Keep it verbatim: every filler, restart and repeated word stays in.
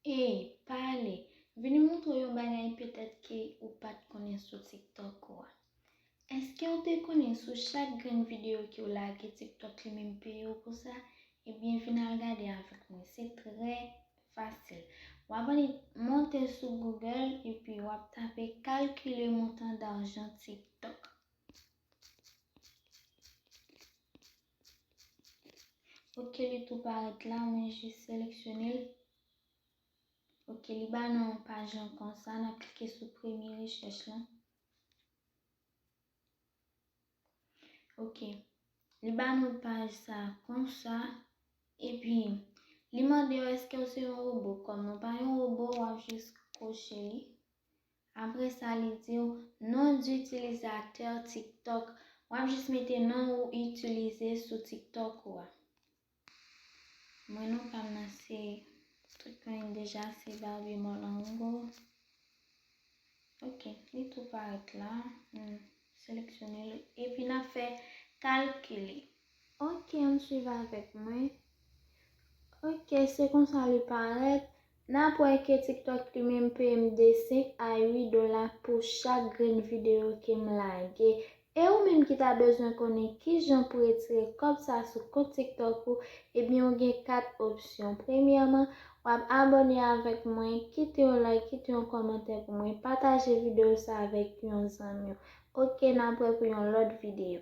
Ey, pale! Vini montre w yon bagay petèt ke ou pa t konnen sou TikTok ou a. Èske w te konnen sou chak grenn videyo ke w lage, TikTok li menm peye w pou sa? Ebyen, vin al gade avèk mwen. Se trè fasil. W ap ale monte sou Google epi w ap tape calculer montant d'argent TikTok. Ok, li tou parèt la, mwen jis seleksyone l. Ok, li ba nou yon paj lan konsa, n ap klike sou premye rechèch lan. Ok, li ba nou paj sa konsa, epi li mande w èske w se yon wobo. Kòm nou pa yon wobo, w ap jis koche li. Apre sa, li di w nom d'utilisateur TikTok. W ap jis mete non ou itilize sou TikTok ou a. Mwen non pa m nan se tout konnen deja, se Barbie Molango. Ok, li tou parèt la. M seleksyone l epi n ap fè calculer. Ok, ann swiv avèk mwen. Ok, se konsa li parèt. N ap wè ke TikTok li menm peye m de senk a uit dola pou chak grenn videyo ke m lage. E ou menm ki ta bezwen konnen kijan pou retire kòb sa sou kont TikTok ou, ebyen ou gen kat opsyon. Premyèman, w ap abòne avèk mwen, kite yon like, kite yon kòmantè pou mwen, pataje videyo sa avèk yon zanmi w. Ok, n ap wè pou yon lòt videyo.